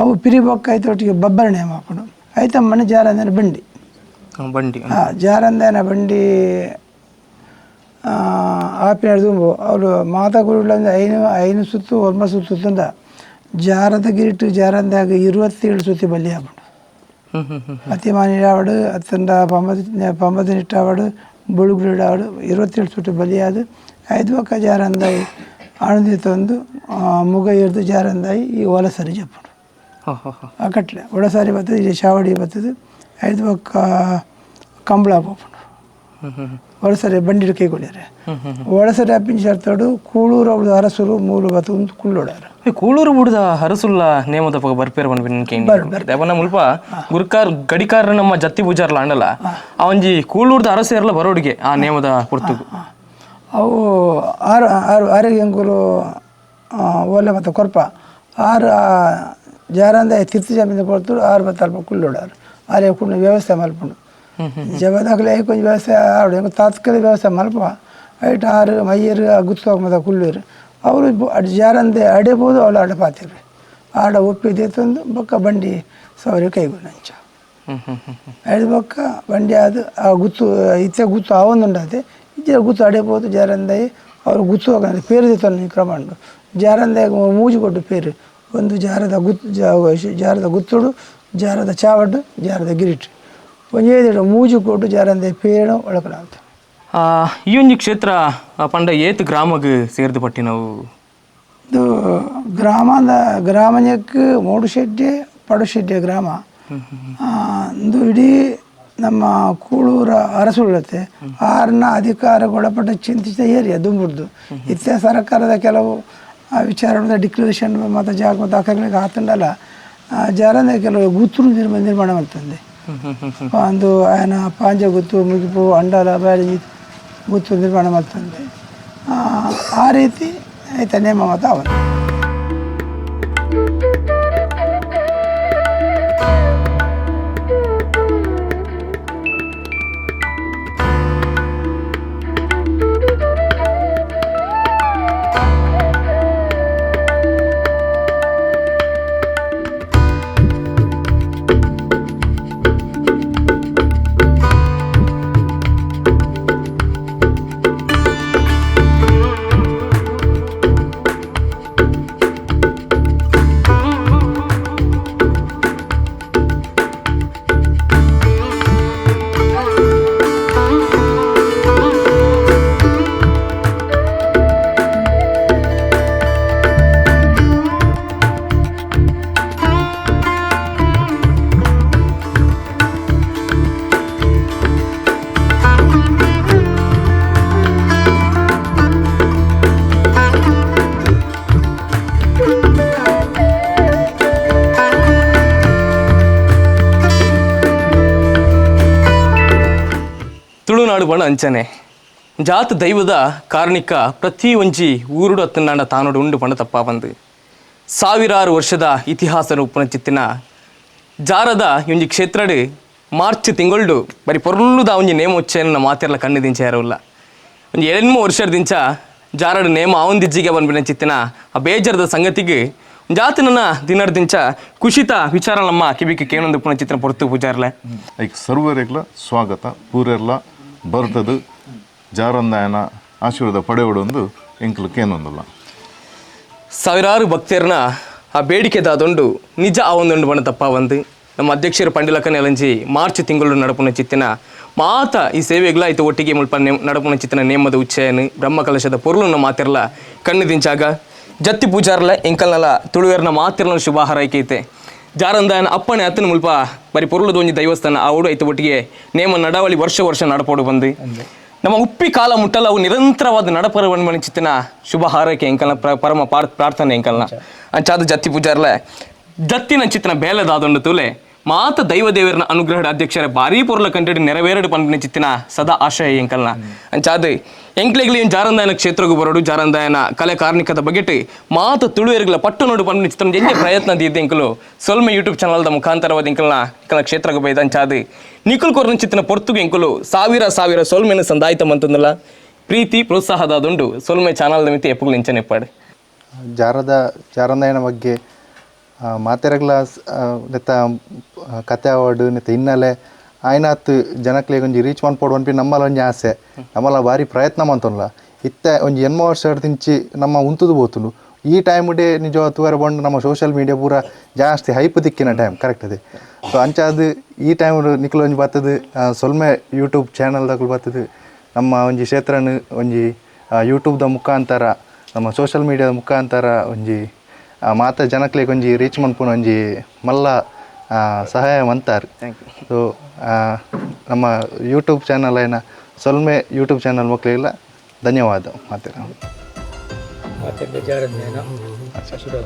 ಅವು ಪಿರಿಬೊಕ್ಕ ಐತೊಟ್ಟಿಗೆ ಬಬ್ಬರ ನೇಮ ಅప్పుడు అయితే మన ಜಾರಂದನ ಬಂಡಿ ಬಂಡಿ ಜಾರಂದನ ಬಂಡಿ ಆಪಿನ ದುಂಬು ಅವರು ಮಾತಾ ಗುರುಗಳಂದ್ರೆ ಐನು ಐನು ಸುತ್ತು ಒರ್ಮ ಸುತ್ತು ತುಂದ ಜಾರದ ಗಿರಿಟು ಜಾರಂದಾಗ 27 ಸುತ್ತಿ ಬಲಿ ಆಪುಂಡು. ಅತಿಮಾನಿಡಾವಡು ಅತ್ತಂಡ ಪಂಬದಿನಿಟ್ಟಾವಡು ಬುಳುಗುಡಿಡಾವಡು 27 ಸುತ್ತು ಬಲಿಯಾದು ಐದು ಒಕ್ಕ ಜಾರಂದಾಯಿ ಆನಂದಿ ತಂದು ಮುಗ ಹಿಡ್ದು ಜಾರಂದಾಯಿ ಈ ಒಲಸರಿ ಜಪ್ಪುಂಡು. ಆ ಕಟ್ಲೆ ಒಳಸಾರಿ ಬರ್ತದೆ, ಇಲ್ಲಿ ಚಾವಡಿ ಬರ್ತದೆ, ಐದು ಒಕ್ಕ ಕಂಬಳ ಪೋಪುಂಡು. ಒಳಸರಿ ಬಂಡಿ ಕೈಗೊಳ್ಳಿಯಾರೆ ಒಳಸರಿ ಅಪ್ಪಿನ ಶರ್ತೋಡು ಕೂಳೂರು ಅವ್ರದ್ದು ಅರಸರು ಮೂಲು ಬತ್ತು ಒಂದು ಕುಳ್ಳೋಡಾರು. ಕೂಳೂರು ಬುಡ್ದ ಅರಸುಲ್ಲ ನೇಮದ ಪಗ ಬರ್ಪೇರ್ ಬಂದ್ಬಿಟ್ಟು ದೇವನ ಮುಲ್ಪ ಗುರುಕಾರ್ ಗಡಿಕಾರ ನಮ್ಮ ಜತ್ತಿ ಪೂಜಾರ್ಲ ಅಂಡಲ ಆ ಒಂಜಿ ಕೂಳೂರ್ದ ಅರಸೇರ್ಲ ಬರೋಡಿಗೆ ಆ ನೇಮದ ಪೊರ್ತುಗು. ಅವು ಆರು ಆರು ಆರೋಗ್ಯಂಕುಲು ಓಲೆ ಮತ್ತು ಕೊರ್ಪ ಆರು ಜಾರಂದ ತಿರ್ತು ಜಮೀನು ಕೊಡ್ತು ಆರು ಮತ್ತು ಅಲ್ಪ ಕುಳ್ಳೋಡಾರು ಆರೆ ಕುಂಡು ವ್ಯವಸ್ಥೆ ಮಲ್ಪುಂಡು. ಜಬದಾಗಲೇ ಕೊಂಚ ವ್ಯವಸಾಯ ಆಡು ತಾತ್ಕಾಲಿಕ ವ್ಯವಸಾಯ ಮಲ್ಪ ಐಟ್ ಆರು ಮೈಯರು ಗುತ್ತೋಗ ಮತ್ತು ಕುಳ್ಳೂರು ಅವರು ಜಾರಂದೆ ಅಡೆಬೋದು ಅವಳು ಅಡ ಪಾತಿರು ಆಡ ಒಪ್ಪಿದೆ ತಂದು ಬೊಕ್ಕ ಬಂಡಿ ಸವರಿ ಕೈಗೊಂಡು ಅಂಚ ಐದು ಬೊಕ್ಕ ಬಂಡಿ ಅದು ಆ ಗುತ್ತು ಇತ್ತೆ ಗುತ್ತು ಆವೊಂದುಂಡಾತೆ ಇಜ್ಜೆ ಗುತ್ತು ಅಡೆಬೋದು ಜಾರಂದಾಯಿ ಅವರು ಗುತ್ತು ಹೋಗಂದ್ರೆ ಪೇರು ತಂದು ಕ್ರಮ ಉಂಟು. ಜಾರಂದಾಯ ಮೂಜು ಕೊಟ್ಟು ಪೇರು ಒಂದು ಜಾರದ ಗುತ್ತು ಜಾರದ ಗುತ್ತುಡು ಜಾರದ ಚಾವಡ್ಡು ಜಾರದ ಗಿರಿಟು ಒಂಜೇ ಮೂಜು ಕೊಟ್ಟು ಜಾರಂದೆ ಪೇರು ಒಳಕಲಾಗ್ತದೆ. ಈ ಒಂಜಿ ಕ್ಷೇತ್ರ ಪಂಡ ಏತ್ ಗ್ರಾಮಗ್ ಸೇರ್ದು ಪಟ್ಟಿ ನಾವು ಇದು ಗ್ರಾಮದ ಗ್ರಾಮಕ್ಕೆ ಮೂಡುಶೆಡ್ಡೆ ಪಡುಶೆಡ್ಡೆ ಗ್ರಾಮ ಇದು ಇಡೀ ನಮ್ಮ ಕೂಳೂರ ಅರಸುಳ್ಳತೆ ಆರ್ನ ಅಧಿಕಾರಗೊಳಪಟ್ಟ ಚಿಂತಿಸಿದ ಏರಿಯಾ ದುಂಬುರ್ದು. ಇತ್ತೆ ಸರ್ಕಾರದ ಕೆಲವು ವಿಚಾರ ಡಿಕ್ಲರೇಷನ್ ಮತ್ತು ಜಾಗ ಮತ್ತು ಆಕಗಳಿಗೆ ಆತಂಡಲ್ಲ ಜಾರಂದೆ ಕೆಲವು ಗುತ್ತು ನಿರ್ಮಾಣ ಮಾಡ್ತಂದೆ ಒಂದು ఆయన ಪಾಂಜ ಗುತ್ತು ಮುಗಿಪು ಅಂಡಲ ಬ್ಯಾಳಿ ಗುತ್ತು ನಿರ್ಮಾಣ ಮಾಡ್ತಂದೆ ಆ ರೀತಿ ಐತ ನೇಮ ಮತ್ತು ಅವನು. ತುಳುನಾಡು ಬಣ ಅಂಚನೆ ಜಾತ ದೈವದ ಕಾರ್ಣಿಕ ಪ್ರತಿ ಒಂಜಿ ಊರುಡು ಅತ್ತನಾಡ ತಾನೋಡು ಉಂಡು ಪಣ ತಪ್ಪ ಬಂದು ಸಾವಿರಾರು ವರ್ಷದ ಇತಿಹಾಸ ಉಪ್ಪನ ಚಿತ್ತಿನ ಜಾರದ ಒಂಜಿ ಕ್ಷೇತ್ರಡು ಮಾರ್ಚ್ ತಿಂಗಳು ಬರಿ ಪೊರ್ಲುದ ಒಂಜಿ ನೇಮ ಉಚ್ಚೆನ ಮಾತೆರ್ಲ ಕಣ್ಣು ದಿಂಚ ಯಾರಲ್ಲ ಒಂಜಿ ಎಣ್ಮ ವರ್ಷದಿಂಚ ಜಾರಡು ನೇಮ ಆವಂದಿಜ್ಜಿಗೆ ಬಂದ್ಬಿನ ಚಿತ್ತಿನ ಆ ಬೇಜಾರದ ಸಂಗತಿಗೆ ಜಾತಿ ನನ್ನ ದಿನರ್ದಿಂಚ ಕುಶಿತ ವಿಚಾರ ನಮ್ಮ ಕಿಬಿకి ಕೇನೊಂದು ಪುನ ಚಿತ್ರ ಪೊರ್ತು ಪೂಜಾರ್ಲೆ. ಐಕ್ ಸರ್ವರೆಗ್ಲ ಸ್ವಾಗತ ಪೂರೆರ್ಲ ಬರ್ತದು ಜಾರಂದಾಯನ ಆಶೀರ್ವಾದ ಪಡೆಯೋಡೊಂದು ಎಂಕ್ಲು ಕೇನೊಂದುಲ್ಲ. ಸಾವಿರಾರು ಭಕ್ತರನ್ನ ಆ ಬೇಡಿಕೆ ದಾದೊಂಡು ನಿಜ ಆ ಒಂದೊಂಡು ಬಣ ತಪ್ಪ ಬಂದು ನಮ್ಮ ಅಧ್ಯಕ್ಷರು ಪಂಡಿಲಕ್ಕನ ಎಲಂಜಿ ಮಾರ್ಚ್ ತಿಂಗಳು ನಡಪುನ ಚಿತ್ತಿನ ಮಾತ ಈ ಸೇವೆಗಳ ಆಯ್ತು ಒಟ್ಟಿಗೆ ಮುಲ್ಪ ನಡಪುನ ಚಿತ್ತಿನ ನೇಮದ ಉಚ್ಚಯನು ಬ್ರಹ್ಮಕಲಶದ ಪೊರುಲನ್ನು ಮಾತಿರಲ ಕಣ್ಣು ದಿಂಚಾಗ ಜತ್ತಿ ಪೂಜಾರ್ಲ ಎಂಕಲ್ನಲ ತುಳುವೆರ್ನ ಮಾತಿರ್ಲ ಶುಭ ಹಾರೈಕೈತೆ. ಜಾರಂದಾಯನ ಅಪ್ಪಣೆ ಅತ್ತನ ಮುಲ್ಪ ಬರಿ ಪೊರುಲದ ಒಂಜಿ ದೈವಸ್ಥಾನ ಆ ಓಡು ಐತ ಒಟ್ಟಿಗೆ ನೇಮ ನಡಾವಳಿ ವರ್ಷ ವರ್ಷ ನಡಪೋಡು ಬಂದು ನಮ್ಮ ಉಪ್ಪಿ ಕಾಲ ಮುಟ್ಟಲ್ಲ ಅವು ನಿರಂತರವಾದ ನಡಪರ ಚಿತ್ತಿನ ಶುಭ ಹಾರೈಕೆ ಎಂಕಲ್ನ ಪರಮ ಪ್ರಾರ್ಥನೆ ಎಂಕಲ್ನ ಅಂಚಾದ ಜತ್ತಿ ಪೂಜಾರ್ಲ ಜತ್ತಿನ ಚಿತ್ತಿನ ಬೇಲೆದಾದೊಂಡು ತುಲೆ ಮಾತ ದೈವ ದೇವರನ ಅನುಗ್ರಹದ ಅಧ್ಯಕ್ಷರ ಭಾರೀ ಪೊರ್ಲ ಕಂಟೆಡ್ ನೆರವೇರಡು ಪನ್ಪಿನ ಚಿತ್ತಿನ ಸದಾ ಆಶಯ ಎಂಕಲ್ನ ಅಂಚಾದ ಎಂಕ್ಲೆಗ್ಲಿ ಜಾರಂದಾಯನ ಕ್ಷೇತ್ರಗೂ ಬರೋಡು ಜಾರಂದಾಯನ ಕಲೆ ಕಾರ್ಣಿಕದ ಬಗೆಟ್ ಮಾತ ತುಳುವೆರ್ಗಳ ಪಟ್ಟು ನೋಡು ಪನ್ಪಿನ ಚಿತ್ರ ಎಂಜೆ ಪ್ರಯತ್ನ ದೀದ್ದೆ ಎಂಕಲು ಸೊಲ್ಮೆ ಯೂಟ್ಯೂಬ್ ಚಾನಲ್ದ ಮುಖಾಂತರವಾದ ಎಂಕಲ್ನ ಎಂಕಲ್ನ ಕ್ಷೇತ್ರಗೂ ಬೈದ ಅಂಚಾದ ನಿಕುಲ್ ಕೊರ್ನ ಚಿತ್ತಿನ ಪೊರ್ತುಗು ಎಂಕುಲು ಸಾವಿರ ಸಾವಿರ ಸೊಲ್ಮೆನ ಸಂದಾಯಿತ ಮಂತಂದಲ್ಲ. ಪ್ರೀತಿ ಪ್ರೋತ್ಸಾಹದಾದುಂಡು. ಸೊಲ್ಮೆ ಚಾನಲ್ದ ಮಿತಿ ಎಪ್ಪುಗಳು ಇಂಚನೆ ಇಪ್ಪಾಡು. ಜಾರದ ಜಾರಂದಾಯನ ಬಗ್ಗೆ ಮಾತೆರಗ್ಲ ನೆತ್ತ ಕತೆ ಆವಡ್, ನೆತ್ತ ಹಿನ್ನೆಲೆ ಆಯ್ನಾತ್ ಜನಕ್ಲೆಗ್ ಒಂಜಿ ರೀಚ್ ಮನ್ಪೊಡು ಪನ್ಪಿ ನಮ್ಮಲ ಒಂಜಿ ಆಸೆ. ನಮ್ಮಲ ಭಾರಿ ಪ್ರಯತ್ನ ಮಂತೊನ್ಲ. ಇತ್ತೆ ಒಂಜಿ 80 ವರ್ಷ ತಿಂಚಿ ನಮ್ಮ ಉಂತುದು ಪೋತುಂಡು. ಈ ಟೈಮ್ ಡೇ ನಿಜ ತೂವರೆ ಬಂಡು ನಮ್ಮ ಸೋಷಿಯಲ್ ಮೀಡಿಯಾ ಪೂರ ಜಾಸ್ತಿ ಹೈಪ್ ತಿಕ್ಕಿನ ಟೈಮ್ ಕರೆಕ್ಟ್ ಅದೇ. ಸೊ ಅಂಚಾದ್ ಈ ಟೈಮ್ ನಿಕ್ಲು ಒಂಜಿ ಬತ್ತದು ಸೊಲ್ಮೆ ಯೂಟ್ಯೂಬ್ ಚಾನಲ್ ದಕುಲು ಬತ್ತದು ನಮ್ಮ ಒಂಜಿ ಕ್ಷೇತ್ರನ್ ಒಂಜಿ ಯೂಟ್ಯೂಬ್ದ ಮುಖಾಂತರ, ನಮ್ಮ ಸೋಷಿಯಲ್ ಮೀಡಿಯಾದ ಮುಖಾಂತರ ಒಂಜಿ ಮಾತ ಜನಕ್ಲೆಗ್ ಒಂಜಿ ರೀಚ್ ಮನ್ಪುನ ಒಂಜಿ ಮಲ್ಲ ಸಹಾಯ ಮಂತಾರ್. ಸೊ ನಮ್ಮ ಯೂಟ್ಯೂಬ್ ಚಾನಲ್ ಆಯ್ನ ಸೊಲ್ಮೆ ಯೂಟ್ಯೂಬ್ ಚಾನಲ್ ಮಕ್ಕಳಿಗೆಲ್ಲ ಧನ್ಯವಾದ ಮಾತೆರ. ಆಶೀರ್ವಾದ.